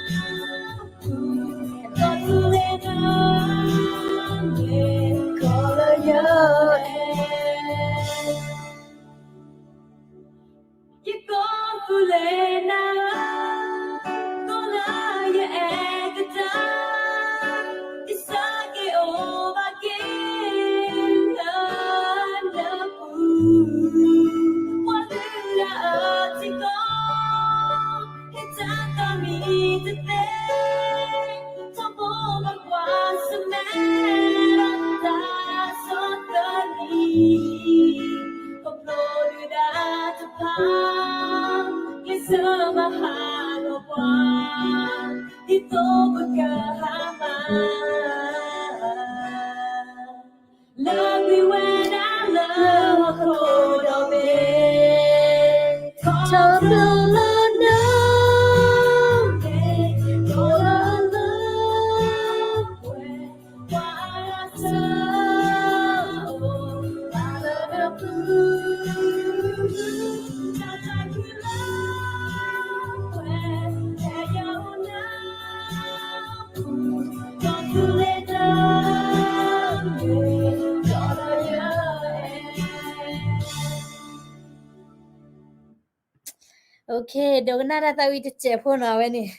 ဒီပုၢ်ဝဲၢ် ကီၢ်သူလ့ၤနၤ မ့ၢ်ကီၢ်လၢယအဲၣ် ယကီၢ်သူလ့ၤနၤ ကီၢ်လၢယအဲၣ်ကတၢၢ် ယဆၢက့ၤအိၣ်ဘၣ်က့ၤလၢနပူၤ ပှၤလုၢ်လၢ်အထံကီၢ် ဟ့ၣ်တၢ်သးမံတသ့ ထီဘိမ့ၢ်ကွၢ်ဆၢၣ်မဲာ်ဒီးတၢ်ဆီၣ်သနံၤ ခီဖျိဒုၣ်ဒါတဖၣ် ဂံၢ်စၢၤမၤဟးဂီၤပှၤ ဒ်သိးပကဟါမၢ် လၢအဂံၢ်ဝဲဒၣ်လၢဟီၣ်ခိၣ်ဒီဘ့ၣ် ထီဘိလၢန Okay, ဒိကနၣ်တၢ်သးဝံၣ်တစဲးဖိနီၤ အဝဲန့ၣ်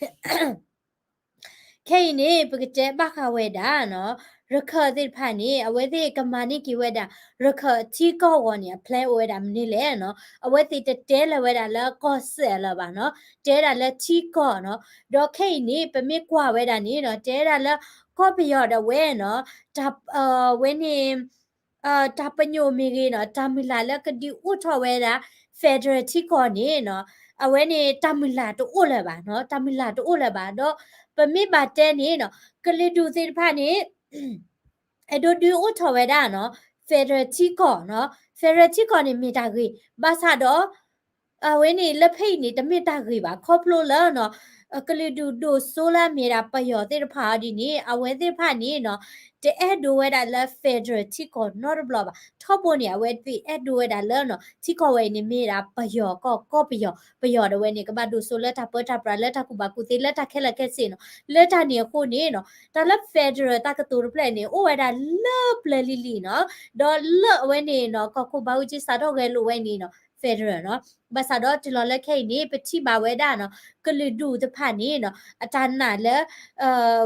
ခဲအံၤန့ၣ် ပကတဲဘၣ်ဃးဝဲဒၣ်နီၤ ရခၢၣ်သ့ၣ်တဖၣ်န့ၣ် အဝဲသ့ၣ်ကမၤန့ၢ်က့ၤဝဲဒၣ် ရခၢၣ်ထံကီၢ်အဂီၢ်န့ၣ် အ plan အိၣ်ဝဲဒၣ်မနုၤလဲၣ်နီၤ အဝဲသ့ၣ်တတဲလၢၤဝဲဒၣ်လၢကီၢ်စဲၣ်လၢၤဘၣ်နီၤ တဲဒၣ်လၢထံကီၢ်နီၤ ဒီးခဲအံၤန့ၣ် ပမ့ၢ်ကွၢ်ဝဲဒၣ်န့ၣ်နီၤ တဲဒၣ်လၢကီၢ်ပယီၤဒၣ်ဝဲနီၤ တၢ် ဝဲန့ၣ် တၢ်ပညိၣ်မ့ၢ်ဂ့ၤနီၤ တၢ်မုၢ်လၢ်လၢကဒုးအိၣ်ထီၣ်ဝဲဒၣ် federal ထံကီၢ်န့ၣ်နီၤ အဝဲန့ၣ်တၢ်မုၢ်လၢ်တအိၣ်လၢၤဘၣ်နီၤ တၢ်မုၢ်လၢ်တအိၣ်လၢၤဘၣ် ဒီးပမ့ၢ်ဘၣ်တဲန့ၣ်နီၤ ကလုာ်ဒူၣ်သ့ၣ်တဖၣ်န့ၣ် အဲၣ်ဒိးဒုးအိၣ်ထီၣ်ဝဲဒၣ်နီၤ federal ထံကီၢ်နီၤ federal ထံကီၢ်န့ၣ်မ့ၢ်တၢ်ဂ့ၤ ဘၣ်ဆၣ်ဒီး အဝဲန့ၣ်လၢဖဲအံၤန့ၣ် တမ့ၢ်တၢ်ဂ့ၤဘၣ် ခီဖျိလၢနီၤ ကလုာ်ဒူၣ်ဒိၣ်စိလၢအမ့ၢ်ဒၣ်ပယီၤသ့ၣ်တဖၣ်အီၤဒ်န့ၣ် အဝဲသ့ၣ်တဖၣ်န့ၣ်နီၤ တအဲၣ်ဒိးဝဲဒၣ်လၢ federal ထံကီၢ်နီတဘျီဘၣ် ထီဘိန့ၣ် အဝဲသ့ၣ်အဲၣ်ဒိးဝဲဒၣ်လၢနီၤ ထံကီၢ်ဝဲအံၤန့ၣ်မ့ၢ်ဒၣ်ပယီၤကီၢ် ကီၢ်ပယီၤ ပယီၤဒၣ်ဝဲန့ၣ် ကဘၣ်ဒိၣ်စိလၢတၢ်ပၢတၢ်ပြးလၢတၢ်ကူၣ်ဘၣ်ကူၣ်သ့ လၢတၢ်ခဲလၢာ်ခဲဆ့နီၤ လၢတၢ်န့ၣ်အဃိန့ၣ်နီၤ တၢ်လၢ federal တၢ်ကတိၤတဖျၢၣ်န့ၣ် အိၣ်ဝဲဒၣ်လၢပျၢၤလံၤလံၤနီၤ ဒီးလၢအဝဲန့ၣ်နီၤ ကီၢ်ခိၣ်ဘးအူကၠံစးထီၣ်ဂဲၤလိာ်ဝဲန့ၣ်နီၤ federal နီၤ ဘၣ်ဆၣ်ဒီးတုၤလီၤလၢခဲအံၤန့ၣ် ပထံၣ်ဘၣ်ဝဲဒၣ်နီၤ ကလုာ်ဒူၣ်တဖၣ်န့ၣ်နီၤ အတၢ်နာ်လၢ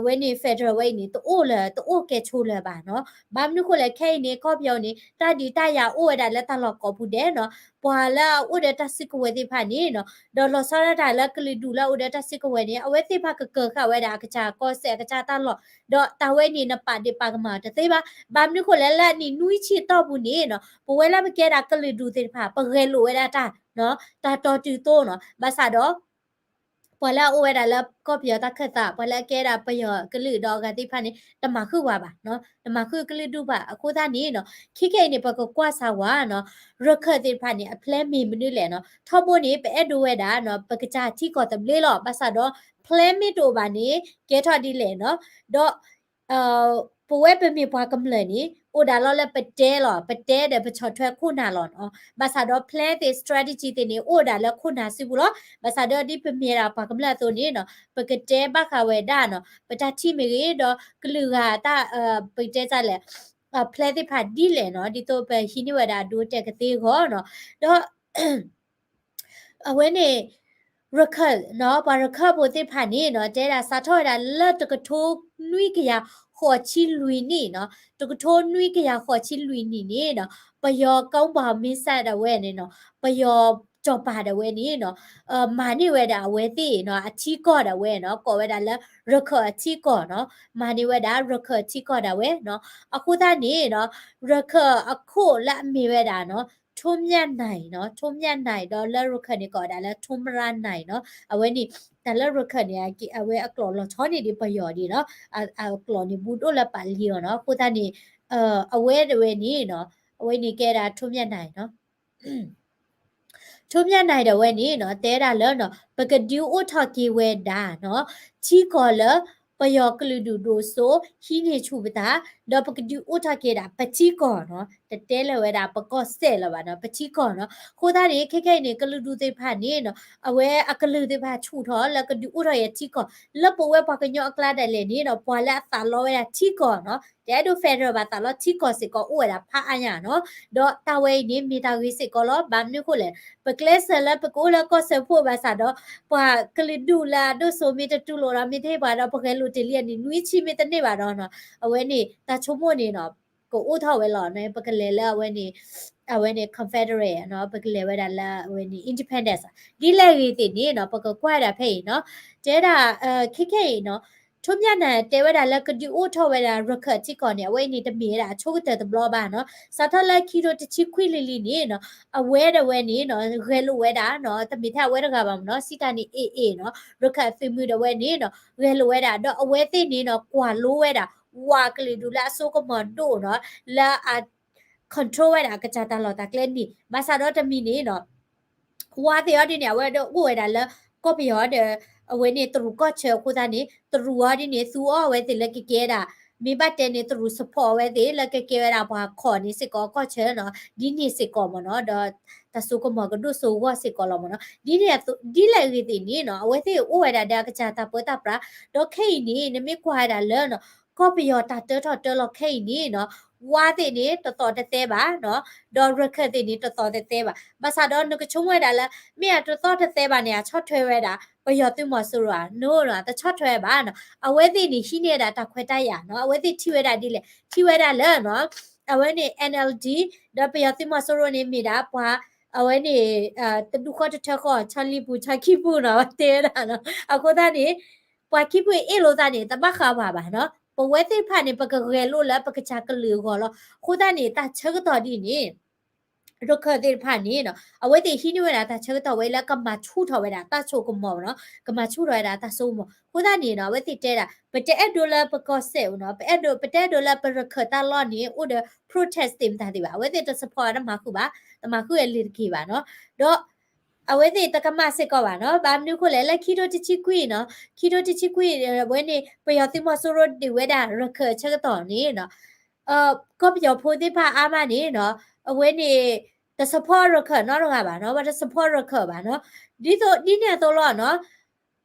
ဝဲန့ၣ် federal ဝဲအံၤန့ၣ် တအိၣ်လၢၤ တအိၣ်ကဲဆိလၢၤဘၣ်နီၤ ဘၣ်မနုၤဃိလဲၣ် ခဲအံၤန့ၣ် ကီၢ်ပယီၤန့ၣ် တၢ်ဒုးတၢ်ယၤအိၣ်ဝဲဒၣ်လၢတၢ်လီၢ်ကိးပူၤဒဲးနီၤ ပှၤလၢအအိၣ်ဒီးတၢ်စုကဝဲၤသ့ၣ်တဖၣ်န့ၣ်နီၤ ဒီးလီၤဆီဒၣ်တၢ်လၢကလုာ်ဒူၣ်လၢအအိၣ်ဒီးတၢ်စုကဝဲၤန့ၣ် အဝဲသ့ၣ်တဖၣ်ကကၢၤဃာ်ဝဲဒၣ်အကစၢ်ကီၢ်စဲၣ်အကစၢ်တၢ်လီၢ် ဒီးတၢ်ဝဲန့ၣ်နပာ်ဒ့ၣ်ပာ်ကမၣ်တသ့ဘၣ် ဘၣ်မနုၤဃိလဲၣ် လၢအနံၣ်နွံဆံတီၢ်ပူၤန့ၣ်နီၤ ပဝဲလၢပကဲဒၣ်ကလုာ်ဒူၣ်သ့ၣ်တဖၣ် ပဂဲၤလိာ်ဝဲဒၣ်တၢ် တၢ်တီတုၤသိနီၤ ဘၣ်ဆၣ်ဒီး ပှၤလၢအအိၣ်ဝဲဒၣ်လၢကီၢ်ပယီၤတၢ်ခၢၣ်သး ပှၤလၢအကဲဒၣ်ပယီၤကလုာ်ဒီးအဂၤသ့ၣ်တဖၣ်န့ၣ် တမၤဃုာ်ဝဲဘၣ်နီၤ တမၤဃုာ်ကလုာ်ဒူၣ်ဘၣ် အဃိသတးန့ၣ်နီၤ ခဲကနံၣ်အံၤန့ၣ် ပကကွၢ်စၢ်ဝဲနီၤ ရခၢၣ်သ့ၣ်တဖၣ်န့ၣ် အ plan မ့ၢ်မနုၤလဲၣ်နီၤ ထီဘိန့ၣ် ပအဲၣ်ဒိးဝဲဒၣ်နီၤ ပကစၢ်ထံကီၢ်သဘျ့လီၤ ဘၣ်ဆၣ်ဒီး plan မ့ၢ်တအိၣ်ဘၣ်န့ၣ် ကဲထီၣ်ဒ်လဲၣ်နီၤ ဒီး ပဝဲပမ့ၢ်ပှၤကမျၢၢ်န့ၣ် အိၣ်ဒၣ်လီၤလၢပတဲလီၤ ပတဲဒီးပဆီၣ်ထွဲခိၣ်နၢ်လီၤနီၤ ဘၣ်ဆၣ်ဒီး plan သ့ၣ် strategy သ့ၣ်န့ၣ် အိၣ်ဒၣ်လၢခိၣ်နၢ်စုပူၤလီၤ ဘၣ်ဆၣ်ဒီးဒ်ပမ့ၢ်ဒၣ်ပှၤကမျၢၢ်အသိးန့ၣ်နီၤ ပကတဲဘၣ်ဃးဝဲဒၣ်နီၤ ပတၢ်ထံၣ်မ့ၢ်ဂ့ၤ ဒီးကလုာ်ဂၤတၢ် ပကတဲတၢ်လဲၣ် plan သ့ၣ်တဖၣ်ဒ်လဲၣ်နီၤ ဒ်သိးပဟံးန့ၢ်ဝဲဒၣ်အဒိအတဲာ်ကသ့အဂီၢ်နီၤ ဒီး အဝဲန့ၣ် ရခၢၣ်နီၤ ပှၤရခၢၣ်ဖိသ့ၣ်တဖၣ်န့ၣ်နီၤ တဲဒၣ်စးထီၣ်ဝဲဒၣ်လၢတကထိနွံကယၤဃိးဆံလွံၢ်နံၣ်နီၤ တကထိနွံကယၤဃိးဆံလွံၢ်နံၣ်န့ၣ်နီၤ ပယီၤကီဘီမ့ၢ်စဲးဒၣ်ဝဲန့ၣ်နီၤ ပယီၤကၠီၤပၤဒၣ်ဝဲန့ၣ်နီၤ မၤန့ၢ်ဝဲဒၣ်အဝဲသ့ၣ်နီၤ အထံကီၢ်ဒၣ်ဝဲနီၤ ကိးဝဲဒၣ်လၢရခၢၣ်အထံကီၢ်နီၤ မၤန့ၢ်ဝဲဒၣ်ရခၢၣ်အထံကီၢ်ဒၣ်ဝဲနီၤ အဃိသတးန့ၣ်နီၤ ရခၢၣ်အခိၣ်လၢအမ့ၢ်ဝဲဒၣ်နီၤ ထိးမြတ်နိုင်နီၤ ထိးမြတ်နိုင် ဒီးလၢရခၢၣ်န့ၣ်ကိးဝဲဒၣ်လၢ ထိးမရနိုင်နီၤ အဝဲန့ၣ် တၢ်လၢရခၢၣ်န့ၣ် အဝဲအကျိာ်လီၤဆီန့ၣ်ဒ်ပယီၤဒ်နီၤ အကျိာ်န့ၣ်ဘူးဒိၣ်လၢပာ်လံအီၤနီၤ အဃိသတးန့ၣ် အဝဲဒၣ်ဝဲန့ၣ်နီၤ အဝဲန့ၣ်ကဲဒၣ်ထိးမြတ်နိုင်နီၤ ထိးမြတ်နိုင်ဒၣ်ဝဲန့ၣ်နီၤ တဲဒၣ်လၢနီၤ ပကဒုးအိၣ်ထီၣ်က့ၤဝဲဒၣ်နီၤ ထံကီၢ်လၢ ပယီၤကလုာ်ဒူၣ်ဒိၣ်စိ ဟံးန့ၢ်ဆူၣ်ပသး ဒီးပကဒုးအိၣ်ထီၣ်က့ၤဒၣ်ပထံကီၢ်နီၤ, တတဲလၢၤဝဲဒၣ်ပကီၢ်စဲၣ်လၢၤဘၣ်နီၤ, ပထံကီၢ်နီၤ. အဃိသတးန့ၣ် ခဲခဲအံၤန့ၣ် ကလုာ်ဒူၣ်သ့ၣ်တဖၣ်န့ၣ်နီၤ, အဝဲအကလုာ်သ့ၣ်တဖၣ်ဆူၣ်ထီၣ်လၢကဒုးအိၣ်ထီၣ်က့ၤအထံကီၢ်, လၢပဝဲပှၤကညီအကျါဒၣ်လဲာ်န့ၣ်နီၤ, ပှၤလၢအသးလီဝဲဒၣ်ထံကီၢ်နီၤ, တအဲၣ်ဒိး federal ဘၣ် သးလီထံကီၢ်စ့ၢ်ကီးအိၣ်ဝဲဒၣ်ဖးအါညါနီၤ. ဒီးတၢ်ဝဲအံၤန့ၣ်မ့ၢ်တၢ်ဂ့ၤစ့ၢ်ကီးလီၤ. ဘၣ်မနုၤအဃိလဲၣ်, ပကျဲးစၢးလၢပကအိၣ်လၢကီၢ်စဲၣ်ဖိဘၣ်ဆၣ်ဒီး ပှၤကလုာ်ဒူၣ်လၢအဒိၣ်စိမ့ၢ်တတူၢ်လိာ်ဒီး မ့ၢ်တဟ့ၣ်ပှၤဒီး ပဂဲၤလိာ်တ့ၢ်လံအနံၣ်နွံဆံမ့ၢ်တန့ၢ်ဘၣ်ဒီးနီၤ, အဝဲန့ၣ် တၢ်ဆိကမိၣ်န့ၣ်နီၤ, ကအိၣ်ထီၣ်ဝဲလီၤ. ပကလဲၤလၢအဝဲန့ၣ် အဝဲန့ၣ် confederate နီၤ, ပကလဲၤဝဲဒၣ်လၢအဝဲန့ၣ် independence ဒ်လဲၣ်ဂ့ၤသ့ၣ်န့ၣ်နီၤ, ပကကွၢ်ဝဲဒၣ်ဖဲအံၤနီၤ, တဲဒၣ် ခဲခဲအံၤနီၤ, ထိးမၠၣ်နၢ်တဲဝဲဒၣ်လၢကဒုးအိၣ်ထီၣ်ဝဲဒၣ်ရခၢၣ်ထံကီၢ်န့ၣ် အဝဲအံၤန့ၣ်တမ့ၢ်ဝဲဒၣ်အဆိကတၢၢ်တဘျီဘၣ်နီၤ. စးထီၣ်လၢခံထိတဆံခွံလံၤလံၤန့ၣ်နီၤ, အဝဲဒၣ်ဝဲန့ၣ်နီၤ ဂဲၤလိာ်ဝဲဒၣ်နီၤ, တမ့ၢ်ထဲအဝဲတဂၤဘၣ်မ့ၢ်နီၤ, စံးတၢ်န့ၣ် AA နီၤ, ရခၢၣ်အသုးမုၢ်ဒၣ်ဝဲန့ၣ်နီၤ ဂဲၤလိာ်ဝဲဒၣ် ဒီးအဝဲသ့ၣ်န့ၣ်နီၤ ကွၢ်လိဝဲဒၣ် ဝးကလုာ်ဒူၣ်လၢအစိကမီၤဒိၣ်နီၤ, လၢအ control ဝဲဒၣ်အကစၢ်တၢ်လီၢ်တၢ်ကျဲန့ၣ်, ဘၣ်ဆၣ်ဒီးတမံၤန့ၣ်နီၤ ဝါသ့ၣ်အီၤဒ်န့ၣ် အဝဲဒၣ်အိၣ်ဝဲဒၣ်လၢ ကီၢ်ပယီၤဒီး အဝဲန့ၣ်တရူးကီၢ်ဆၢအဃိသတးန့ၣ် တရူးအီၤဒ်န့ၣ် သူအီၤအဝဲသ့ၣ်လၢကကဲဒၣ် မ့ၢ်ဘၣ်တဲန့ၣ် တရူး support အဝဲသ့ၣ်လၢကကဲဝဲဒၣ်ပှၤခီၣ်န့ၣ်စ့ၢ်ကီးကီၢ်ဆၢနီၤ, ဒ်န့ၣ်စ့ၢ်ကီးမ့ၢ်နီၤ, ဒီးတၢ်စိကမီၤကဒိၣ်စိဂီၢ်စ့ၢ်ကီးလီၤမ့ၢ်နီၤ. ဒ်န့ၣ်အသိး ဒ်လဲၣ်ဂ့ၤသ့ၣ်န့ၣ်နီၤ အဝဲသ့ၣ်အိၣ်ဝဲဒၣ်ဒီးအကစၢ်တၢ်ပၢတၢ်ပြး, ဒီးခဲအံၤန့ၣ် နမ့ၢ်ကွၢ်ဝဲဒၣ်လၢနီၤ ကီၢ်ပယီၤတၢ်တၢထီၣ်တၢလီၤခဲအံၤန့ၣ်နီၤ, ဝါသ့ၣ်န့ၣ် တသီၣ်တသဲဘၣ်နီၤ, ဒီးရခၢၣ်သ့ၣ်န့ၣ် တသီၣ်တသဲဘၣ်. ဘၣ်ဆၣ်ဒီးနကဆိကမိၣ်ဝဲဒၣ်လၢ မ့ၢ်အတသီၣ်တသဲဘၣ်န့ၣ် အဆီၣ်ထွဲဝဲဒၣ် ပယီၤသုးမီၤစိရိၤဧါ, နီၤ တဆီၣ်ထွဲဘၣ်နီၤ. အဝဲသ့ၣ်န့ၣ် ဟံးန့ၢ်ဝဲဒၣ်တၢ်ခွဲးတၢ်ယာ်နီၤ, အဝဲသ့ၣ်ထံၣ်ဝဲဒၣ်ဒ်လဲၣ်, ထံၣ်ဝဲဒၣ်လၢနီၤ အဝဲန့ၣ် NLD ဒီးပယီၤသုးမီၤစိရိၤန့ၣ် မ့ၢ်ဒၣ်ပှၤ အဝဲန့ၣ် တဒူၣ်ဃီတထၢဃီ ဆီလံပူၤဆီခံပူၤနီၤ တဲဝဲဒၣ်နီၤ. အဃိသတးန့ၣ် ပှၤခံပူၤအ့ၣ်လိာ်သးန့ၣ် တဘၣ်ဃးဘၣ်ဘၣ်နီၤ. ပဝဲသ့ၣ်တဖၣ်န့ၣ် ပကဂဲၤလိာ်လၢပကစၢ်ကလုာ်အဂီၢ်လီၤ. အဃိသတးန့ၣ် တၢ်ဆၢကတီၢ်ဒ်န့ၣ် ရခၢၣ်သ့ၣ်တဖၣ်န့ၣ်နီၤ အဝဲသ့ၣ်ဟံးန့ၢ်ဝဲဒၣ်တၢ်ဆၢကတီၢ်ဝဲလၢကမၤဆူၣ်ထီၣ်ဝဲဒၣ်တၢ်စိကမီၤနီၤ, ကမၤဆူၣ်ထီၣ်ဝဲဒၣ်တၢ်စိကမီၤ. အဃိသတးန့ၣ်နီၤ အဝဲသ့ၣ်တဲဒၣ် ပတအဲၣ်ဒိးလၢပကီၢ်စဲၣ်နီၤ, ပအဲၣ်ဒိး ပတအဲၣ်ဒိးလၢပရခၢၣ်တၢ်လီၢ်န့ၣ် အိၣ်ဒီး protest သ့ၣ်မတၤသ့ၣ်ဘၣ်. အဝဲသ့ၣ်တ support တမၤဃုာ်ဘၣ်, တမၤဃုာ်အလံာ်တက့ၢ်ဘၣ်နီၤ. ဒီး အဝဲသ့ၣ်တကမၣ်စ့ၢ်ကီးဘၣ်နီၤ. ဘၣ်မနုၤအဃိလဲၣ်, လၢခံထိတဆံခွံနီၤ, ခံထိတဆံခွံ အဝဲန့ၣ် ပယီၤသုးမီၤစိရိၤဒုးဝဲဒၣ်ရခၢၣ်အဆၢကတီၢ်န့ၣ်နီၤ, ကီၢ်ပယီၤဖိသ့ၣ်တဖၣ်အါမးန့ၣ်နီၤ, အဝဲန့ၣ် တ support ရခၢၣ်နီတဂၤဘၣ်နီၤ, ပှၤတ support ရခၢၣ်ဘၣ်နီၤ. ဒ်သိး ဒ်န့ၣ်အသိးလီၤနီၤ,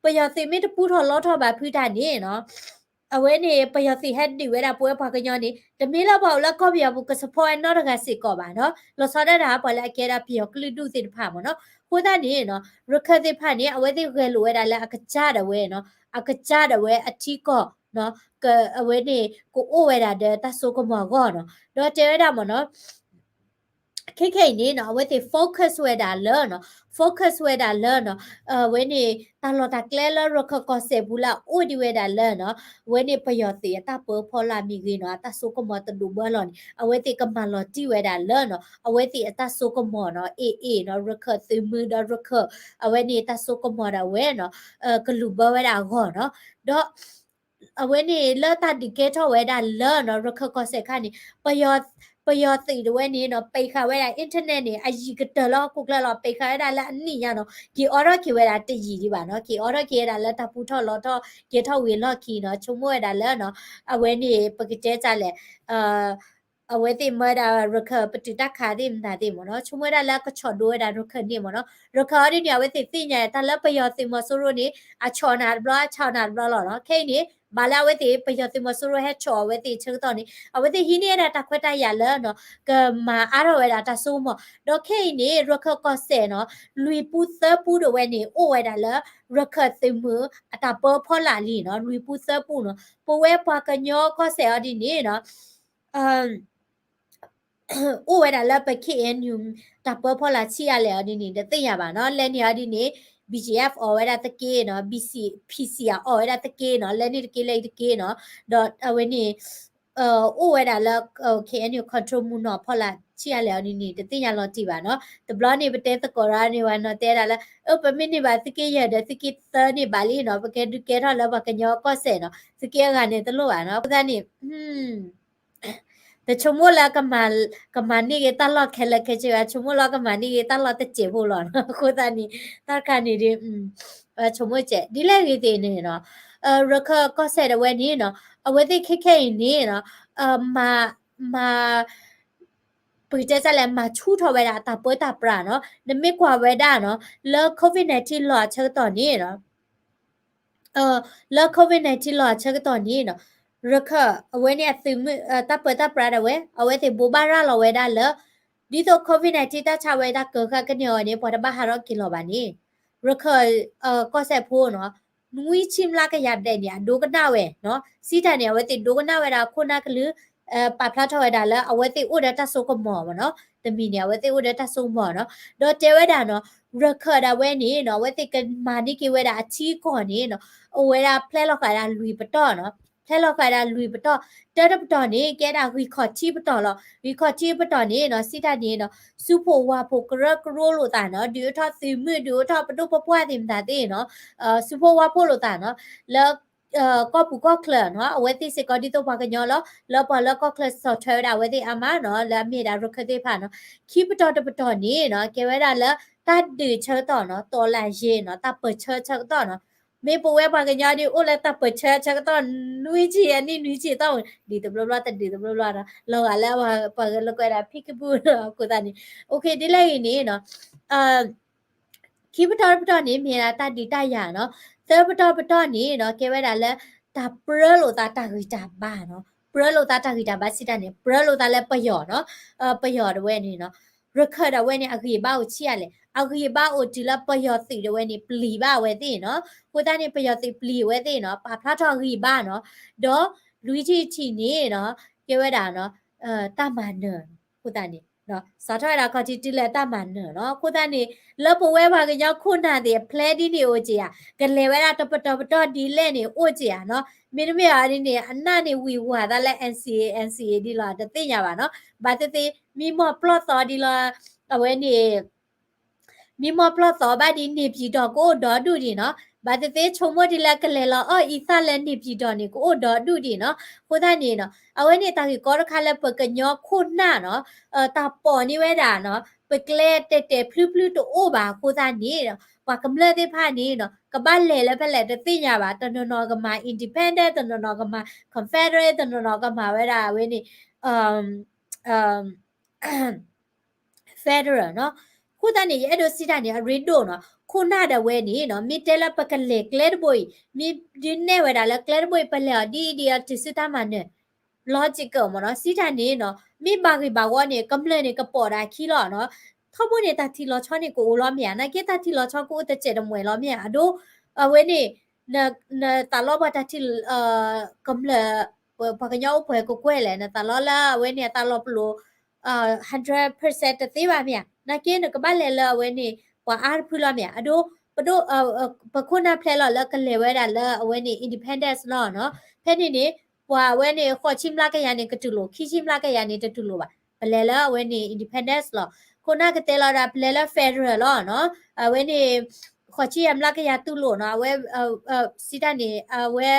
ပယီၤသုးမ့ၢ်တပူထီၣ်လီထီၣ်ဘၣ်ဖုတၢ်န့ၣ်နီၤ အဝဲန့ၣ် ပယီၤသုးဟဲဒုးဝဲဒၣ်ပဝဲပှၤကညီန့ၣ် တမ့ၢ်လၢပှၤအိၣ်လၢကီၢ်ပယီၤပူၤက support နီတဂၤစ့ၢ်ကီးဘၣ်နီၤ, လီၤဆီဒၣ်တၢ်ပှၤလၢအကဲဒၣ်ပယီၤကလုာ်ဒူၣ်သ့ၣ်တဖၣ်မ့ၢ်နီၤ. အဃိသတးန့ၣ်နီၤ ရခၢၣ်သ့ၣ်တဖၣ်န့ၣ် အဝဲသ့ၣ်ဂဲၤလိာ်ဝဲဒၣ်လၢအကစၢ်ဒၣ်ဝဲနီၤ, အကစၢ်ဒၣ်ဝဲအထံကီၢ်နီၤ, က အဝဲန့ၣ် ကအိၣ်ဝဲဒၣ်ဒီးတၢ်စိကမီၤအဂီၢ်နီၤ. ဒီးတဲဝဲဒၣ်မ့ၢ်နီၤ ခဲခဲအံၤန့ၣ်နီၤ အဝဲသ့ၣ် focus ဝဲဒၣ်လၢနီၤ, focus ဝဲဒၣ်လၢနီၤ, အဝဲန့ၣ် တၢ်လီၢ်တၢ်ကျဲလၢရခၢၣ်ကီၢ်စဲၣ်ပူၤလၢအအိၣ်ဒံးဝဲဒၣ်လၢနီၤ, အဝဲန့ၣ်ပယီၤသုးအတၢ်ပၢဖီလာ်မ့ၢ်ဂ့ၤနီၤ, အတၢ်စိကမီၤတဒိးဘၢလီၤန့ၣ် အဝဲသ့ၣ်ကမၤလီၤတံၢ်ဝဲဒၣ်လၢနီၤ, အဝဲသ့ၣ်အတၢ်စိကမီၤနီၤ, AA နီၤ, ရခၢၣ်သုးမုၢ်ဒီးရခၢၣ် အဝဲန့ၣ်တၢ်စိကမီၤဒၣ်ဝဲနီၤ, ကလုၢ်ဘၢဝဲဒၣ်အဂီၢ်နီၤ. ဒီး အဝဲန့ၣ်လၢတၢ်ဒုးကဲထီၣ်ဝဲဒၣ်လၢနီၤ ရခၢၣ်ကီၢ်စဲၣ်ခါန့ၣ် ပယီၤ ပယီၤသုးဒၣ်ဝဲန့ၣ်နီၤ ပိတ်ဃာ်ဝဲဒၣ် internet န့ၣ် အယံာ်ကတၢၢ်လၢဟီၣ်ခိၣ်ချၢလီၤ. ပိတ်ဃာ်ဝဲဒၣ်လၢအနံၣ်ညါနီၤ, က့ၤအိးထီၣ်က့ၤဝဲဒၣ်တယံာ်ဒံးဘၣ်နီၤ, က့ၤအိးထီၣ်က့ၤဝဲဒၣ်လၢတၢ်ပူထီၣ်လီထီၣ် ကဲထီၣ်ဝံၤအလီၢ်ခံနီၤ, ဆိကမိၣ်ဝဲဒၣ်လၢနီၤ အဝဲန့ၣ် ပကတဲတၢ်လဲၣ် အဝဲသ့ၣ်မၢဒၣ်ရခၢၣ်ပတုာ်တၢ်ခးသ့ၣ်မတၤသ့ၣ်မ့ၢ်နီၤ, ဆိကမိၣ်ဝဲဒၣ်လၢကဆီၣ်ဒိဝဲဒၣ်ရခၢၣ်န့ၣ်မ့ၢ်နီၤ. ရခၢၣ်အီၤဒ်န့ၣ် အဝဲသ့ၣ်သ့ၣ်ညါတၢ်လၢပယီၤသုးမီၤစိရိၤန့ၣ် အဆီၣ်နၤတဘျီ အဆီၣ်နၤတဘျီလီၤနီၤ. ခဲအံၤန့ၣ် ဘၣ်လၢအဝဲသ့ၣ် ပယီၤသုးမီၤစိရိၤဟဲဆီၣ်အဝဲသ့ၣ်အဆၢကတီၢ်န့ၣ် အဝဲသ့ၣ်ဟံးန့ၢ်ဝဲဒၣ်တၢ်ခွဲးတၢ်ယာ်လၢနီၤ ကမၤအါထီၣ်ဝဲဒၣ်တၢ်စိကမီၤ. ဒီးခဲအံၤန့ၣ် ရခၢၣ်ကီၢ်စဲၣ်နီၤ လွံၢ်ပူသၢပူဒၣ်ဝဲန့ၣ် အိၣ်ဝဲဒၣ်လၢ ရခၢၣ်သုးမုၢ်အတၢ်ပၢဖီလာ်လံနီၤ, လွံၢ်ပူသၢပူနီၤ. ပဝဲပှၤကညီကီၢ်စဲၣ်အီၤဒ်န့ၣ်နီၤ အိၣ်ဝဲဒၣ်လၢပ K N U တၢ်ပၢဖီလာ်ဆံးအါလဲၣ်အီၤဒ်န့ၣ် တသ့ၣ်ညါဘၣ်နီၤ. လဲန့ၣ်အီၤဒ်န့ၣ် B G F အီၣ်ဝဲဒၣ်တက့ၢ်နီၤ, B C P C အီၣ်ဝဲဒၣ်တက့ၢ်နီၤ, လဲန့ၣ်တက့ၢ် လဲတက့ၢ်နီၤ. ဒီးအဝဲန့ၣ် အိၣ်ဝဲဒၣ်လၢ K N U control မူနီၤဖီလာ်ဆံးအါလဲၣ်အီၤဒ်န့ၣ် တသ့ၣ်ညါလီၤတံၢ်ဘၣ်နီၤ. တဘျီန့ၣ် ပတဲသကိးရၣ်န့ၣ် ဝဲနီၤတဲဒၣ်လၢ အၢ ပမ့ၢ်န့ၢ်ဘၣ်သုးက့ယဲၢ်ဒီး သုးက့သၢန့ၣ်ဘၣ်လံနီၤ, ပကဲဒုးကဲထီၣ်လၢပှၤကညီကီၢ်စဲၣ်နီၤ, သုးက့အဂၤန့ၣ်တလိၣ်ဘၣ်နီၤ. အဃိသတးန့ၣ် တဆိကမိၣ်လၢ ကမၤန့ၢ်က့ၤတၢ်လီၢ်ခဲလၢာ်ခဲဆ့ဘၣ်, ဆိကမိၣ်လီၤကမၤန့ၢ်က့ၤတၢ်လီၢ်တစဲးဖိလီၤနီၤ. အဃိသတးန့ၣ် တၢ်တခါန့ၣ်ဒီး ဆိကမိၣ်စဲး ဒ်လဲၣ်ဂ့ၤသ့ၣ်န့ၣ်နီၤ ရခၢၣ်ကီၢ်စဲၣ်ဒၣ်ဝဲန့ၣ်နီၤ အဝဲသ့ၣ်ခဲခဲအံၤန့ၣ်နီၤ မၤ မၤ ပကတဲတၢ်လဲၣ် မၤဆူၣ်ထီၣ်ဝဲဒၣ်အတၢ်ပၢတၢ်ပြးနီၤ နမ့ၢ်ကွၢ်ဝဲဒၣ်နီၤ လၢ COVID nineteen လီၤအဆၢကတီၢ်န့ၣ်နီၤ လၢ COVID nineteen လီၤအဆၢကတီၢ်န့ၣ်နီၤ ရခၢၣ်အဝဲန့ၣ်အသုးမုၢ် တၢ်ပၢတၢ်ပြးဒၣ်ဝဲ အဝဲသ့ၣ်ဘိးဘၣ်ရၤလီၤဝဲဒၣ်လၢ ဒ်သိး COVID nineteen တၢ်ဆါဝဲတၢ်ကၢၤဃာ်ကန့ၢ်အီၤန့ၣ် ပှၤတဘၣ်ဟးထီၣ်က့ၤလီၤဘၣ်န့ၣ် ရခၢၣ် ကီၢ်စဲၣ်ဖိနီၤ နွံဆံမျးကယၤဒဲးန့ၣ် အဒိကနၣ်ဝဲနီၤ စံးတၢ်န့ၣ် အဝဲသ့ၣ်ဒိကနၣ်ဝဲဒၣ်ခိၣ်နၢ်ကလုၢ် ပာ်ဖျါထီၣ်ဝဲဒၣ်လၢအဝဲသ့ၣ်အိၣ်ဒီးတၢ်စိကမီၤမ့ၢ်နီၤ တမံၤန့ၣ် အဝဲသ့ၣ်အိၣ်ဒီးတၢ်စိကမီၤနီၤ ဒီးတဲဝဲဒၣ်နီၤ ရခၢၣ်ဒၣ်ဝဲန့ၣ်နီၤ အဝဲသ့ၣ်ကမၤန့ၢ်က့ၤဝဲဒၣ်အထံအကီၢ်န့ၣ်နီၤ အိၣ်ဝဲဒၣ်ဖျဲလီၤဃာ်ဒၣ်လွံၢ်ပတီၢ်နီၤ ဖျဲလီၤဃာ်ဒၣ်လွံၢ်ပတီၢ် တၢတပတီၢ်န့ၣ် ကဲဒၣ်ဂံၢ်ခီၣ်ထံးပတီၢ်လီၤ ဂံၢ်ခီၣ်ထံးပတီၢ်န့ၣ်နီၤ စံးတၢ်န့ၣ်နီၤ စူးဖှိၣ်ဝၣ်ဖှိၣ်ကရၢကရိလိာ်သးနီၤ ဒုးအိၣ်ထီၣ်သုးမုၢ် ဒုးအိၣ်ထီၣ်ပဒိၣ်ပပှၢ်သ့ၣ်မတၤသ့ၣ်နီၤ စူးဖှိၣ်ဝၣ်ဖှိၣ်လိာ်သးနီၤ လၢ ကီၢ်ပူၤကီၢ်ချၢနီၤ အဝဲသ့ၣ်စ့ၢ်ကီးဒ်သိးပှၤကညီလီၤ လၢပှၤလၢကီၢ်ချၢစီၣ်ထွဲဝဲဒၣ်အဝဲသ့ၣ်အါမးနီၤ လၢအမ့ၢ်ဒၣ်ရခၢၣ်သ့ၣ်တဖၣ်နီၤ ခံပတီၢ်တပတီၢ်န့ၣ်နီၤ ကဲဝဲဒၣ်လၢတၢ်ဒုးဆၢကတီၢ်နီၤ တော်လှန်ရေးနီၤ တၢ်ပၢၢ်ဆၢဆၢကတီၢ်နီၤ မ့ၢ်ပဝဲပှၤကညီဒ်အိၣ်လၢတၢ်ပၢၢ်ဆၢဆၢကတီၢ် နွံဆံအနံၣ်နွံဆံသီ ဒ်တဘျီဘျီတဒ်တဘျီဘျီနီၤ လီၤဂာ်လၢပှၤလၢကွဲးဒၣ်ဖံးကပူၣ်အဃိသတးန့ၣ် OK ဒ်လဲၣ်ဂ့ၤန့ၣ်နီၤ ခံပတီၢ်တပတီၢ်န့ၣ် မ့ၢ်ဒၣ်တၢ်ဒုးတၢ်ယၤနီၤ သၢပတီၢ်တပတီၢ်န့ၣ်နီၤ ကဲဝဲဒၣ်လၢ တၢ်ပြၢလိာ်သးတၢ်ဂံၢ်တၢ်ဘါနီၤ ပြၢလိာ်သးတၢ်ဂံၢ်တၢ်ဘါစံးတၢ်န့ၣ် ပြၢလိာ်သးလၢပယီၤနီၤ ပယီၤဒၣ်ဝဲန့ၣ်နီၤ ရခၢၣ်ဒၣ်ဝဲန့ၣ် အဂံၢ်အဘါအိၣ်ဆံးအါလဲၣ် အဂံၢ်အဘါအိၣ်တုၤလၢပယီၤသုးဒၣ်ဝဲန့ၣ် ပျံၤဘၣ်အဝဲသ့ၣ်နီၤ အဃိသတးန့ၣ် ပယီၤသုးပျံၤအဝဲသ့ၣ်နီၤ ပာ်ဖျါထီၣ်အဂံၢ်အဘါနီၤ ဒီးလွံၢ်ထံၣ်တထံၣ်န့ၣ်နီၤ ကဲဝဲဒၣ် တၢ်မၤနၢၤ အဃိသတးန့ၣ် စးထီၣ်ဝဲဒၣ်ခီၣ်ထံးတုၤလၢတၢ်မၤနၢၤနီၤ အဃိသတးန့ၣ် လၢပဝဲပှၤကညီခိၣ်နၢ်သ့ၣ်အဖျဲဒ်န့ၣ်အိၣ်က့ၤဧါ ကလဲၤဝဲဒၣ်တပတီၢ်ပတီၢ်ဒ်လဲၣ်န့ၣ်အိၣ်က့ၤဧါနီၤ မ့တမ့ၢ်အီၤဒ်န့ၣ် အနၢ်န့ၣ်ဝံၤဝၤသးလၢ NCA NCA ဒ်လီၤ တသ့ၣ်ညါဘၣ်နီၤ ဘၣ်သ့ၣ်သ့ၣ် မံမီၢ်ပျီၢ်သီဒ်လီၤ အဝဲန့ၣ် မံမီၢ်ပျီၢ်သီဘၣ်ဒ်န့ၣ် နေပြည်တော် ကအိၣ်ဒီဒူၣ်ဒံးနီၤ ဘၣ်သ့ၣ်သ့ၣ်ဆိကမိၣ်ဒ်လၢကလဲၤလီၤအီၣ်အံသၣ်လၢ နေပြည်တော် န့ၣ် ကအိၣ်ဒီဒူၣ်ဒံးနီၤ အဃိသတးန့ၣ်နီၤ အဝဲန့ၣ်တၢ်ဂ့ၢ်ကီတခါလၢပကညီခိၣ်နၢ်နီၤ တၢ်ပိာ်န့ၢ်ဝဲဒၣ်နီၤ ပကျဲတဲာ်တဲာ်ဖျုဖျုတအိၣ်ဘၣ်အဃိသတးန့ၣ်နီၤ ပှၤကမျၢၢ်သ့ၣ်တဖၣ်န့ၣ်နီၤ ကဘၣ်လဲၤလၢဖဲလဲၣ်တသ့ၣ်ညါဘၣ် တနီၤနီၤကမၤ independent တနီၤနီၤကမၤ confederate တနီၤနီၤကမၤဝဲဒၣ်အဝဲန့ၣ် federal နီၤ အဃိသတးန့ၣ် ယအဲၣ်ဒိးစံးတၢ်န့ၣ် အရ့ဒိၣ်နီၤ ခိၣ်နၢ်ဒၣ်ဝဲန့ၣ်နီၤ မ့ၢ်တဲလၢပကလဲၤကျဲတဘိအံၤ မ့ၢ်ဒုးနဲၣ်ဝဲဒၣ်လၢကျဲတဘိအံၤ ပလဲၤအီၤဒ်အံၤဒ်အံၤတုၤဆူတၢ်မၤနၢၤ logical မ့ၢ်နီၤ စံးတၢ်န့ၣ်နီၤ မ့ၢ်ဘၣ်ဂ့ၢ်ဘၣ်ဝီန့ၣ် ကမျၢၢ်န့ၣ်ကပိာ်ဒၣ်ခံလီၤနီၤ ထီဘိန့ၣ် တၢ်ထံၣ်လီၤဆီန့ၣ်ကအိၣ်လီၤမ့ၢ်ဧါ နာ်က့တၢ်ထံၣ်လီၤဆီကအိၣ်တစဲးတမှဲၤလီၤမ့ၢ်ဧါ အဒိ အဝဲန့ၣ် နသးလီပှၤတၢ်ထံၣ် ကမျၢၢ် ပှၤကညီအိၣ်ပှဲၤကကွဲၢ်လဲၣ် နသးလီလၢအဝဲန့ၣ်အတၢ်လီၤပလိာ် hundred percent တသ့ဘၣ်မ့ၢ်ဧါ နာ်က့နကဘၣ်လဲၤလၢအဝဲန့ၣ် ပှၤအါတဖုလီၤမ့ၢ်ဧါ အဒိ ပဒိၣ် ပခိၣ်နၢ်ဖျဲလီၤလၢကလဲၤဝဲဒၣ်လၢအဝဲန့ၣ် independence လီၤနီၤ ဖဲန့ၣ်န့ၣ် ပှၤအဝဲန့ၣ် ဃိးဆံမျးကယၤန့ၣ်ကတူၢ်လိာ် ခံဆံမျးကယၤန့ၣ်တတူၢ်လိာ်ဘၣ် ပလဲၤလၢအဝဲန့ၣ် independence လီၤ ခိၣ်နၢ်ကတဲလီၤဒၣ် ပလဲၤလၢ federal လီၤနီၤ အဝဲန့ၣ် ဃိးဆံယဲၢ်မျးကယၤတူၢ်လိာ်နီၤ အဝဲ စံးတၢ်န့ၣ် အဝဲ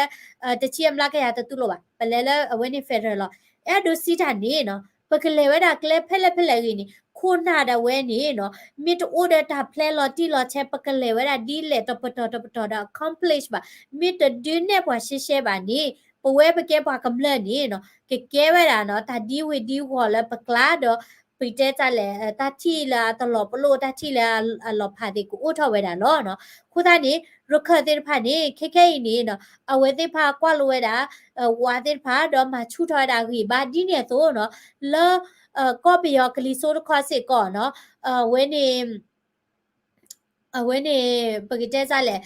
တဆံယဲၢ်မျးကယၤတတူၢ်လိာ်ဘၣ် ပလဲၤလၢအဝဲန့ၣ် federal လီၤ အဲၣ်ဒိးစံးတၢ်န့ၣ်နီၤ ပကလဲၤဝဲဒၣ်ကျဲဖဲလဲၣ်ဖဲလဲၣ်ဂ့ၤန့ၣ် ခိၣ်နၢ်ဒၣ်ဝဲန့ၣ်နီၤ မ့ၢ်တအိၣ်ဒီးတၢ်ဖျဲလီၤတံၢ်လီၤဆဲး ပကလဲၤဝဲဒၣ်ဒ်လဲၣ်တပတီၢ်တပတီၢ်ဒီး accomplish ဘၣ် မ့ၢ်တဒုးနဲၣ်ပှၤရှဲရှဲဘၣ်န့ၣ် ပဝဲပကဲပှၤကမျၢၢ်န့ၣ်နီၤ ကကဲဝဲဒၣ်နီၤ တၢ်ဒ်ဝ့ၤဒ်ဝီၤလၢပကျါဒီး ပတဲတၢ်လဲၣ် တၢ်ထံၣ်လၢအတလီၤပလိာ် တၢ်ထံၣ်လၢအလီၤဖးသ့ၣ်ကအိၣ်ထီၣ်ဝဲဒၣ်လီၤနီၤ အဃိသတးန့ၣ် ရခၢၣ်သ့ၣ်တဖၣ်န့ၣ် ခဲခဲအံၤန့ၣ်နီၤ အဝဲသ့ၣ်တဖၣ်ကွၢ်လိဝဲဒၣ် ဝၤသ့ၣ်တဖၣ် ဒီးမၤဆူၣ်ထီၣ်ဝဲဒၣ်ဂံၢ်ဘါဒ်န့ၣ်အသိးနီၤ လၢ ကီၢ်ပယီၤကလံၤစိးတခီစ့ၢ်ကီးနီၤ အဝဲန့ၣ် အဝဲန့ၣ် ပကတဲစၢ်လဲၣ်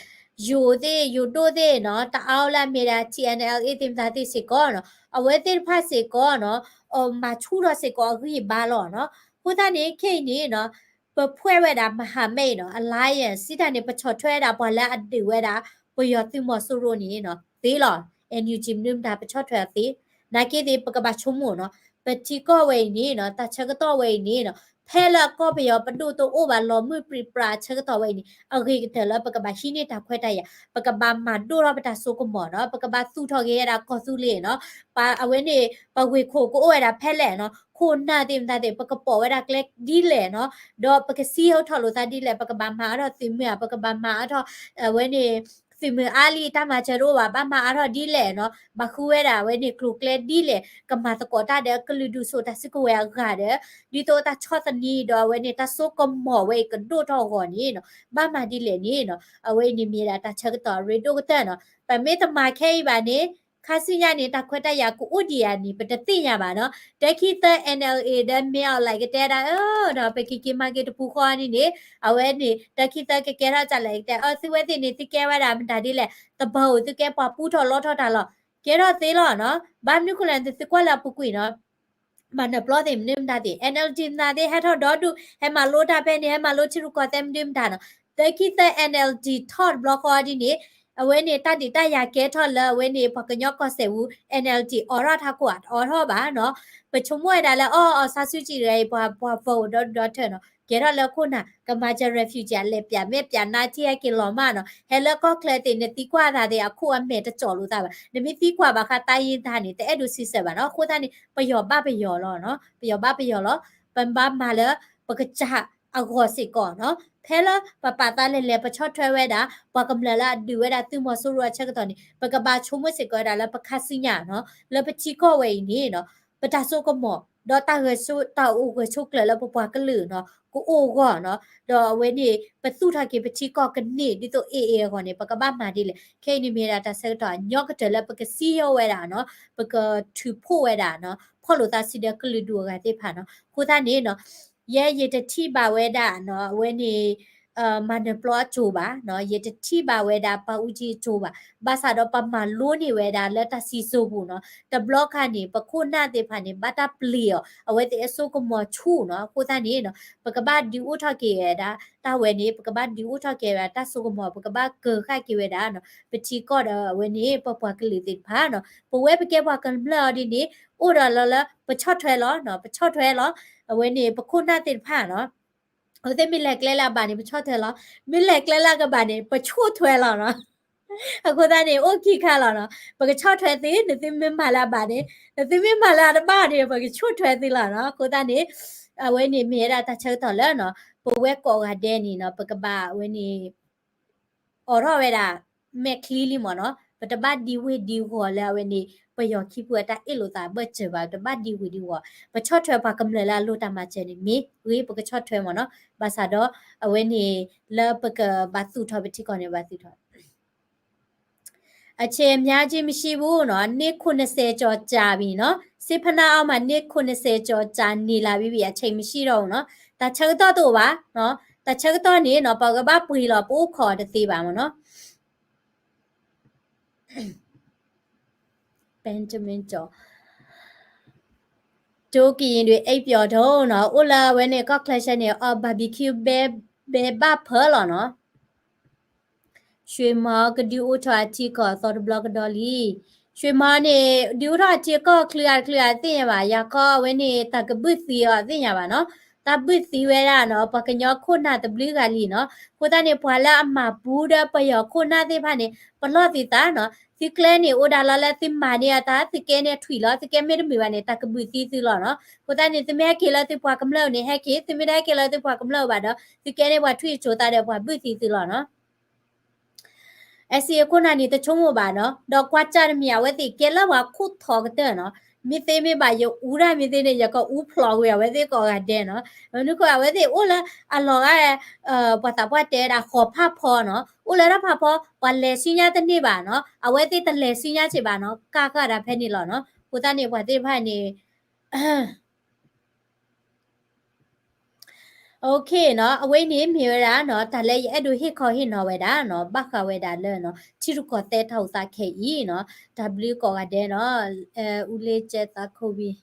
ယိၤသ့ၣ် ယိၤဒိၣ်သ့ၣ်နီၤ တအါလၢအမ့ၢ်ဒၣ် T N L A သ့ၣ်မတၤသ့ၣ်စ့ၢ်ကီးနီၤ အဝဲသ့ၣ်တဖၣ်စ့ၢ်ကီးနီၤ မၤဆူၣ်ထီၣ်စ့ၢ်ကီးအဂံၢ်အဘါလီၤနီၤ အဃိသတးန့ၣ် ခဲအံၤန့ၣ်နီၤ ပဖွဲ့ဝဲဒၣ် မဟာမိတ် နီၤ alliance စံးတၢ်န့ၣ် ပဆီၣ်ထွဲဝဲဒၣ်ပှၤလၢအဒုးဝဲဒၣ် ပယီၤသုးမီၤစိရိၤန့ၣ်နီၤ သ့လီၤ NUG မနုၤမတၤပဆီၣ်ထွဲအီၤသ့ နာ်က့သ့ၣ် ပကဘၣ်ဆိကမိၣ်နီၤ ပထံကီၢ်ဝဲအံၤန့ၣ်နီၤ တၢ်ဆၢကတီၢ်ဝဲအံၤန့ၣ်နီၤ ဖဲလၢကီၢ်ပယီၤပဒိၣ်တအိၣ်ဘၣ် လီၤမုၢ်ပြံပြါအဆၢကတီၢ်ဝဲအံၤန့ၣ် အဂ့ၤကတၢၢ်လၢပကဘၣ်ဟံးန့ၢ်တၢ်ခွဲးတၢ်ယာ် ပကဘၣ်မၤဒိၣ်ထီၣ်ပတၢ်စိကမီၤနီၤ ပကဘၣ်သူၣ်ထီၣ်က့ၤဝဲဒၣ်ကီၢ်သူလ့ၤနီၤ ပှၤအဝဲန့ၣ် ပဝ့ၢ်ခိၣ်ကအိၣ်ဝဲဒၣ်ဖဲလဲၣ်နီၤ ခိၣ်နၢ်သ့ၣ်မတၤသ့ၣ် ပကပိာ်ဝဲဒၣ်ကျဲဒ်လဲၣ်နီၤ ဒီးပကစံးဟၢထီၣ်လိာ်သးဒ်လဲၣ် ပကဘၣ်မၤအါထီၣ်သုးမုၢ်ဧါ ပကဘၣ်မၤအါထီၣ် အဝဲန့ၣ် သုးမုၢ်အါလံ တၢ်မၤစၢၤတအိၣ်ဘၣ် ဘၣ်မၤအါထီၣ်ဒ်လဲၣ်နီၤ, ဘၣ်ဃုဝဲဒၣ်အဝဲန့ၣ်ကျိၤကျဲဒ်လဲၣ်, ကမၤသကိးတၢ်ဒီးကလုာ်ဒူၣ်စိးတၢ်စုကဝဲၤအဂၤဒီး ဒ်သိးတၢ်ဆီၣ်သနံးဒီးအဝဲန့ၣ် တၢ်စိကမီၤဝဲအံၤကဒိၣ်ထီၣ်အဂီၢ်န့ၣ်နီၤ, ဘၣ်မၤဒ်လဲၣ်န့ၣ်နီၤ, အဝဲအံၤန့ၣ်မ့ၢ်ဒၣ်တၢ်ဆၢကတီၢ်အရ့ဒိၣ်ကတၢၢ်နီၤ, ပမ့ၢ်တမၤခဲအံၤဘၣ်န့ၣ် ခါဆူညါန့ၣ် တၢ်ခွဲးတၢ်ယာ်ကအိၣ်ဒံးဧါန့ၣ် ပတသ့ၣ်ညါဘၣ်နီၤ, တၢ်ခံသၢ NLA ဒီး မင်းအောင်လှိုင် ကတဲဒၣ် အၢ ဒီးပက့ၤက့ၤမၤက့ၤတပူၤဃီန့ၣ်န့ၣ် အဝဲန့ၣ် တၢ်ခံသၢကကဲထီၣ်ကလဲၣ်ကတဲ အၢ သုဝဲသ့ၣ်န့ၣ် သုကဲဝဲဒၣ်မတၤဒ်လဲၣ်, တဘၣ်အိၣ်သုကဲပှၤပူထီၣ်လီထီၣ်တၢ်လီၤ, ကဲထီၣ်သ့လီၤနီၤ, ဘၣ်မနုၤဃိလဲၣ် သုကွၢ်လၢအပူၤကွံာ်နီၤ မၤနၢၤပျီသ့ၣ်မနုၤမတၤသ့ၣ် NLD မတၤသ့ၣ် ဟဲထီၣ်ဒီဒူၣ် ဟဲမၤလိတၢ်ဖဲန့ၣ် ဟဲမၤလိထံရူၢ်ကီၢ်သဲးမနုၤမတၤနီၤ, တၢ်ခံသၢ NLD ထီၣ်တဘျီဃီဒ်န့ၣ် အဝဲန့ၣ် တၢ်ဒုးတၢ်ယၤကဲထီၣ်လၢအဝဲန့ၣ် ပှၤကညီကီၢ်စဲၣ်ပူၤ NLD အိးထီၣ်ထးခိၣ်ဧါ တအိးထီၣ်ဘၣ်နီၤ, ပဆိကမိၣ်ဝဲဒၣ်လၢ အီၣ် အီၣ် ဆါဆူကံတဂၤအံၤ ပှၤ ပှၤ vote ဒီဒူၣ်ဒီထၢနီၤ, ကဲထီၣ်လၢခိၣ်နၢ် ကမၤစၢၤ refugee အလဲၤပၠးမဲာ်ပၠးနါထံဟဲက့ၤလီၤမၢ်နီၤ, ဟဲလၢကီၢ်ချၢသ့ၣ် နသံကွၢ်သးသ့ၣ် အခိၣ်အမဲာ်တကၠီလိာ်သးဘၣ်, နမ့ၢ်သံကွၢ်ဘၣ်ဃးတၢ်ယံၤတၢ်န့ၣ် တအဲၣ်ဒိးစံးဆၢဘၣ်နီၤ, အဃိသတးန့ၣ် ပယီၤဘၣ်ပယီၤလီၤနီၤ, ပယီၤဘၣ်ပယီၤလီၤ, ပဘၣ်မၤလၢ ပကစၢ်အဂီၢ်စ့ၢ်ကီးနီၤ, ဖဲလၢပပာ်သးလဲၤလဲၤ ပဆီၣ်ထွဲဝဲဒၣ် ပှၤကမျၢၢ်လၢအဒုးဝဲဒၣ်သုးမီၤစိရိၤအဆၢကတီၢ်န့ၣ် ပကဘၣ်ဆိကမိၣ်စ့ၢ်ကီးဝဲဒၣ်လၢပခါဆူညါနီၤ, လၢပထံကီၢ်ဝဲအံၤန့ၣ်နီၤ, ပတၢ်စိကမီၤ ဒီးတၢ်ဂဲၤဆိ တၢ်အိၣ်ဂၢၢ်ဆိးကျၢၤလၢပပှၤကလုာ်နီၤ ကအိၣ်အဂီၢ်နီၤ, ဒီးအဝဲန့ၣ် ပသူၣ်ထီၣ်က့ၤပထံကီၢ်ကန့ၢ် ဒ်သိး AA အဂီၢ်န့ၣ် ပကဘၣ်မၤဒ်လဲၣ်, ခဲအံၤန့ၣ်မ့ၢ်ဝဲဒၣ်တၢ်ဆၢကတီၢ်အညီကတၢၢ်လၢပကစံယိၣ်ဝဲဒၣ်နီၤ, ပကထုးဖှိၣ်ဝဲဒၣ်နီၤ, ဖီၣ်လိာ်သးစုဒီးကလုာ်ဒူၣ်အဂၤသ့ၣ်တဖၣ်နီၤ, အဃိသတးန့ၣ်နီၤ ယဲယတထံၣ်ဘၣ်ဝဲဒၣ်နီၤ အဝဲန့ၣ် မၤနၢၤပျီအစိၤဘၣ်နီၤ, ယတထံၣ်ဘၣ်ဝဲဒၣ်ပၢ်အူကၠံအစိၤဘၣ်, ဘၣ်ဆၣ်ဒီးပမၤလိန့ၢ်ဝဲဒၣ်လၢတၢ်စံၣ်စိၤပူၤနီၤ, တဘျီခါန့ၣ် ပခိၣ်နၢ်သ့ၣ်တဖၣ်န့ၣ် ဘၣ်တၢ်ပျံၤအီၤ အဝဲသ့ၣ်အစိကမီၤဆူၣ်နီၤ, အဃိသတးန့ၣ်နီၤ ပကဘၣ်ဒုးအိၣ်ထီၣ်က့ၤဝဲဒၣ် တၢ်ဝဲန့ၣ် ပကဘၣ်ဒုးအိၣ်ထီၣ်က့ၤဝဲဒၣ်တၢ်စိကမီၤ ပကဘၣ်ကၢၤဃာ်က့ၤဝဲဒၣ်နီၤ, ပထံကီၢ်ဒီးအဝဲန့ၣ် ပပှၤကလုာ်သ့ၣ်တဖၣ်နီၤ, ပဝဲပကဲပှၤကမျၢၢ်အီၤဒ်န့ၣ် အိၣ်ဒီးလီၤလၢပဆီၣ်ထွဲလီၤနီၤ, ပဆီၣ်ထွဲလီၤ, အဝဲန့ၣ် ပခိၣ်နၢ်သ့ၣ်တဖၣ်နီၤ အဝဲသ့ၣ်မ့ၢ်လဲၤကျဲလၢအဘၣ်န့ၣ် ပဆီၣ်ထွဲလီၤ, မ့ၢ်လဲၤကျဲလၢအကဘၣ်န့ၣ် ပဆိၣ်ထွဲလီၤနီၤ. အဃိသတးန့ၣ် အိၣ်ခံခါလီၤနီၤ, ပကဆီၣ်ထွဲသု နသုမ့ၢ်မၤလၢအဘၣ်န့ၣ်, နသုမ့ၢ်မၤလၢအတဘၣ်န့ၣ် ပကဆိၣ်ထွဲသုလီၤနီၤ. အဃိသတးန့ၣ် အဝဲန့ၣ်မ့ၢ်ဝဲဒၣ်တၢ်ဆၢကတီၢ်လၢနီၤ, ပဝဲကိးဂၤဒဲးန့ၣ်နီၤ ပကဘၣ်အဝဲန့ၣ် အိးထီၣ်ဝဲဒၣ် မဲာ်ချံလံမ့ၢ်နီၤ, ပတဘၣ်ဒံဝ့ၢ်ဒံဂီၤလၢအဝဲန့ၣ် ပယီၤခံဖုအတၢ်အ့ၣ်လိာ်သးဘၢၣ်စၢၤဘၣ်, ပတဘၣ်ဒံဝ့ၢ်ဒံဂီၤ, ပဆီၣ်ထွဲပှၤကမျၢၢ်လၢအလိၣ်တၢ်မၤစၢၤန့ၣ် မ့ၢ်ဂ့ၤ ပကဆီၣ်ထွဲမ့ၢ်နီၤ, ဘၣ်ဆၣ်ဒီး အဝဲန့ၣ် လၢပကဘၣ်သူၣ်ထီၣ်ပထံကီၢ်န့ၣ် ဘၣ်သူၣ်ထီၣ် အဆ့ၣ်အမါက့ မရှိဘူးနီၤ, နှစ်ခုနှစ်ဆယ်ကျော်ကြာပြီနီၤ, စစ်ဖက်နှင့်အောက်မှာ နှစ်ခုနှစ်ဆယ်ကျော်ကြာနေလာပြီပြီ, အချိန်မရှိတော့ဘူးနီၤ, တၢ်ဆၢကတီၢ်တအိၣ်ဘၣ်နီၤ, တၢ်ဆၢကတီၢ်န့ၣ်နီၤ ပကဘၣ်ပှ့ၤလီၤ ပအိၣ်ခိးတသ့ဘၣ်မ့ၢ်နီၤ. ပၠၣ်တမ့ၣ်ကၠီၣ် ဒိကရင်တွေ အိပ်ပျော်တုန်းနီၤ, အိၣ်လၢအဝဲန့ၣ်ကီၢ်ချၢဆၢန့ၣ် အီၣ် barbecue ဘဲဘဲဘၣ်ဖၢလီၤနီၤ. ရွှေမော် ကဒုးအိၣ်ထီၣ်အထံကီၢ်အသီတဘျီကဒီးလံ. ရွှေမော် န့ၣ် ဒုးအိၣ်ထီၣ်အထံကီၢ်ချုးဂၤတချုးဂၤသ့ၣ်ညါဘၣ်, ယၤခီအဝဲန့ၣ် တၢ်ကဘုၣ်သံအီၤသ့ၣ်ညါဘၣ်နီၤ, တၢ်ဘုၣ်သံဝဲဒၣ်နီၤ ပှၤကညီခိၣ်နၢ်တဘျုးဂၤလံနီၤ. အဃိသတးန့ၣ် ပှၤလၢအမၤဘူးဒီးပယီၤခိၣ်နၢ်သ့ၣ်တဖၣ်န့ၣ် ပလီၢ်သံသးနီၤ, သုကျဲန့ၣ် အိၣ်ဒၣ်လီၤလၢသုမၤန့ၢ်အသး သုကဲန့ၣ်ထွံၣ်လီၤ, သုကဲမ့ၢ်တမုာ်ဘၣ်န့ၣ် တၢ်ကဘုၣ်သံသုလီၤနီၤ. အဃိသတးန့ၣ် သုမ့ၢ်ဟဲက့ၤလၢသုပှၤကမျၢၢ်န့ၣ် ဟဲက့ၤ, သုမ့ၢ်တဟဲက့ၤလၢသုပှၤကမျၢၢ်ဘၣ်ဒီး သုကဲန့ၣ်ပှၤထွံၣ်အစိၤသးဒီးပှၤဘုၣ်သံသုလီၤနီၤ. အဲၣ်စ့အခိၣ်နၢ်န့ၣ် တဆိကမိၣ်ဘၣ်နီၤ, ဒီးကွၢ်စၢ်တမံၤ အဝဲသ့ၣ်ကဲလၢပှၤခိၣ်ထီကတၢၢ်နီၤ, မ့ၢ်သ့မ့ၢ်ဘၣ် ယအူတၢ်မ့ၢ်သ့န့ၣ် ယကအူဖျိးကွံာ်အဝဲသ့ၣ်ကိးဂၤဒဲးနီၤ. မနုၤဃိ အဝဲသ့ၣ်အိၣ်လၢအလီၤဂာ် ပှၤသးပှၢ်တဲဝဲဒၣ် ဃီၤဖးဖီနီၤ, အိၣ်လၢတၢ်ဖးဖီ ပှၤလဲၤဆူညါတန့ၢ်ဘၣ်နီၤ, အဝဲသ့ၣ်တလဲၤဆူညါစ့ၢ်ဘၣ်နီၤ, ကၢ်ဃာ်ဒၣ်ဖဲန့ၣ်လီၤနီၤ. အဃိသတးန့ၣ် ပှၤသ့ၣ်တဖၣ်န့ၣ် OK နီၤ, အဝဲန့ၣ်မ့ၢ်ဝဲဒၣ်နီၤ, တၢ်လၢယအဲၣ်ဒိးဟ့ၣ်ခီဟ့ၣ်နီၤဝဲဒၣ်နီၤ, ဘၣ်ဃးဝဲဒၣ်လၢနီၤ, ထံရူၢ်ကီၢ်သဲးတၢ်အိၣ်သးခဲအံၤနီၤ, တၢ်ဘျုးကိးဂၤဒဲးနီၤ, အူလ့ကဲသီခိၣ်ဝံၤ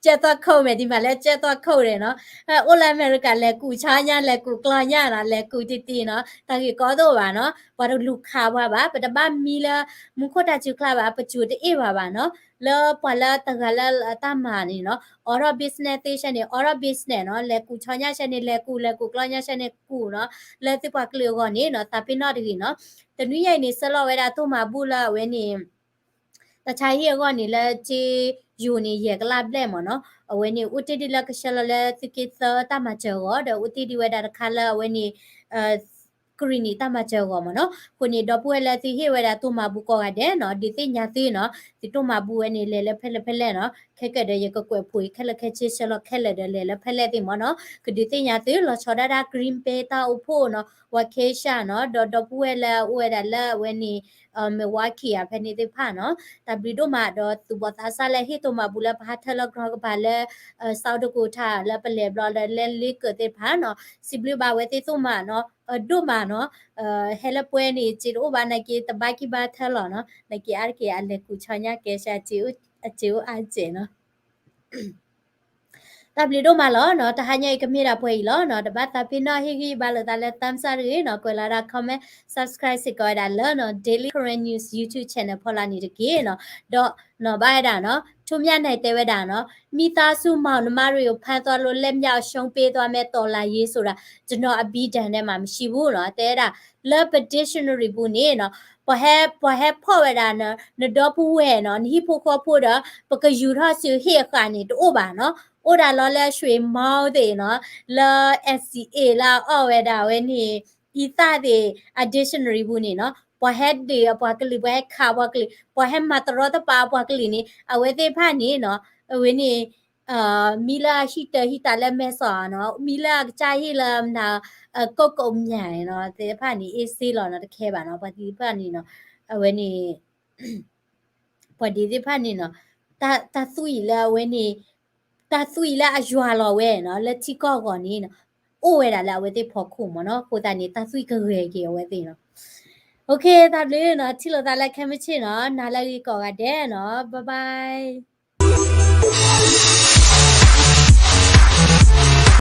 ကဲသီခိၣ်မဲာ် ဒ်မးလၢကဲသီခိၣ်ဒဲးနီၤ, အိၣ်လၢအမဲရကၤ လဲၤကူၣ်ဆီညါ လဲၤကူၣ်ကျီညါနီၤ, လဲၤကူၣ်တံၢ်တံၢ်နီၤ, တၢ်ဂ့ၢ်ကီတအိၣ်ဘၣ်နီၤ, ပှၤတလူၤခးပှၤဘၣ်, ပတဘၣ်မံလၢ မူခိၣ်တၢ်စုကျါဘၣ်, ပစူၤတအ့ၣ်ဘၣ်ဘၣ်နီၤ, လၢပှၤလၢတဂၤလၢအတၢ်မၤန့ၣ်နီၤ, အိးထီၣ် business သ့ၣ်ဆဲန့ၣ် အိးထီၣ် business နီၤ, လဲၤကူၣ်ဆီညါဆဲန့ၣ် လဲၤကူၣ်, လဲၤကူၣ်ကျီညါဆဲန့ၣ်ကူၣ်နီၤ, လၢသုပှၤကလုာ်အဂီၢ်န့ၣ်နီၤ, သးပ့ၤနီၣ်တဂ့ၤနီၤ, တနွံညါအံၤန့ၣ် ဆှၢလီၤဝဲဒၣ်တိၢ်မၤဘူၣ်လၢအဝဲန့ၣ် တၢ်ဆါဟံၣ်အဂီၢ်န့ၣ် လၢက့ယိၤန့ၣ် ယဲၢ်ကလးဘျဲၣ်မ့ၢ်နီၤ, အဝဲန့ၣ် အိၣ်တ့ၢ်ဒံးလၢကဆှၢလီၤလၢသုးက့သၢတၢ်မၤစၢၤအဂီၢ် ဒီးအိၣ်တ့ၢ်ဒံးဝဲဒၣ်တခါလၢအဝဲန့ၣ် ကရံၣ်နံၣ်တၢ်မၤစၢၤအဂီၢ်မ့ၢ်နီၤ. အဃိန့ၣ် ဒီပုၢ်ဝဲၢ်လၢသုဟ့ၣ်ဝဲဒၣ်တိၢ်မၤဘူကိးဂၤဒဲးနီၤ ဒုးသ့ၣ်ညါသုနီၤ သုတိၢ်မၤဘူဝဲန့ၣ် လဲၤလၢဖဲလဲၣ်ဖဲလဲၣ်နီၤ ခဲကဲဒီးယကကွဲးဖိအံၤ ခဲလၢာ်ခဲဆ့ဆၢလီၤခဲလၢာ်ဒီး လဲၤလၢဖဲလဲၣ်သ့ၣ်မ့ၢ်နီၤ ကဒုးသ့ၣ်ညါသု လီၤဆီဒၣ်တၢ် Green Bay တၢ်အိၣ်ဖှိၣ်နီၤ Waukesha နီၤ ဒီးဒီပုၢ်ဝဲၢ်လၢအအိၣ်ဝဲဒၣ်လၢအဝဲန့ၣ် Milwaukee အဖဲန့ၣ်သ့ၣ်တဖၣ်နီၤ တၢ်ဘျုးဒိၣ်မးဒီးသူၣ်ဘီၣ်သးစၢ်လၢဟ့ၣ်တိၢ်မၤဘူလၢပဟးထၢလီၤကြီကပၤလၢ South Dakota လၢပလဲၤဘျီလၢ လၢလ့ကၢးသ့ၣ်တဖၣ်နီၤ စံးဘျုးဘၣ်ဝဲသ့ၣ်သိၣ်မးနီၤ ဒိၣ်မးနီၤ ဟဲလၢပှဲၤန့ၣ် စ့တအိၣ်ဘၣ် နာ်က့တဘၣ်ကံၢ်ဘၣ်ထၢလီၤနီၤ နာ်က့အါတက့ၢ်အလဲၤကူၣ်ဆီညါကဲရှါ စ့အိၣ်အါစဲးနီၤ တၢ်ဘျုးဒိၣ်မးလီၤနီၤ တဟါညါအံၤကမ့ၢ်ဒၣ်ပှဲၤအံၤလီၤနီၤ တဘၣ်သးပ့ၤနီၣ်ဟ့ၣ်ဂံၢ်ဘါလိာ်သးလၢ thumbs up တဂ့ၤနီၤ ကွဲးလီၤဒၣ် comment subscribe စ့ၢ်ကီးဝဲဒၣ်လၢနီၤ Daily Karen News YouTube channel ဖီလာ်န့ၣ်တက့ၢ်နီၤ ဒီးနီၤဘၣ်ဝဲဒၣ်နီၤ ထူမၠၣ်နဲၣ်တဲဝဲဒၣ်နီၤ မိသားစုမောင်နှမတွေကို ဖမ်းသွားလို့ လက်မြတ်အရှုံးပေးသွားမယ် တော်လှန်ရေးဆိုတာ ကျွန်တော် အဘိဓမ္မာထဲမှာ မရှိဘူး နီၤ တဲဝဲဒၣ် လၢပ dictionary ပူၤန့ၣ်နီၤ ပှၤဟဲ ပှၤဟဲဖီၣ်ဝဲဒၣ် နဒီပုၢ်ဝဲၢ်နီၤ နဟံၣ်ဖိဃီဖိဒီး ပကယူၤထီၣ်စုဟ့ၣ်အဃၣ်န့ၣ် တအိၣ်ဘၣ်နီၤ အိၣ်ဒၣ်လီၤလၢ ရွှေမောင်း သ့ၣ်နီၤ လၢ NCA လၢအအီၣ်ဝဲဒၣ်ဝဲန့ၣ် အံသၣ်သ့ၣ် အ dictionary ပူၤန့ၣ်နီၤ ပှၤဟဲဒုးအပှၤကလုာ် ပှၤဟဲခးပှၤကလုာ် ပှၤဟဲမၤတရီတပါအပှၤကလုာ်န့ၣ် အဝဲသ့ၣ်တဖၣ်န့ၣ်နီၤ အဝဲန့ၣ် မ့ၢ်လၢအဟံၣ်တၢ်ဟံၣ်တၢ်လၢမဲာ်စီၤနီၤ မ့ၢ်လၢအကစၢ်ဟ့ၣ်လၢမနုၤ ကိးကိးမၠၣ်နီၤ သ့ၣ်တဖၣ်န့ၣ် အ့စ့လီၤနီၤ တခဲဘၣ်နီၤ ပှၤသ့ၣ်တဖၣ်န့ၣ်နီၤ အဝဲန့ၣ် ပှၤဒ်သ့ၣ်တဖၣ်န့ၣ်နီၤ တၢ်သွံၣ်အံၤလၢအဝဲန့ၣ် တၢ်သွံၣ်အံၤလၢအယွၤလီၤဝဲနီၤ လၢထံကီၢ်အဂီၢ်န့ၣ်နီၤ အိၣ်ဝဲဒၣ်လၢအဝဲသ့ၣ်ဖီခိၣ်မ့ၢ်နီၤ အဃိသတးန့ၣ် တၢ်သွံၣ်ကဂဲၤက့ၤအဝဲသ့ၣ်နီၤ OK တၢ်ဘျုးနီၤ ထံၣ်လိာ်သးလၢခဲမုၢ်ဆ့ၣ်နီၤ နၤလၢအဂ့ၤကိးဂၤဒဲးနီၤ bye bye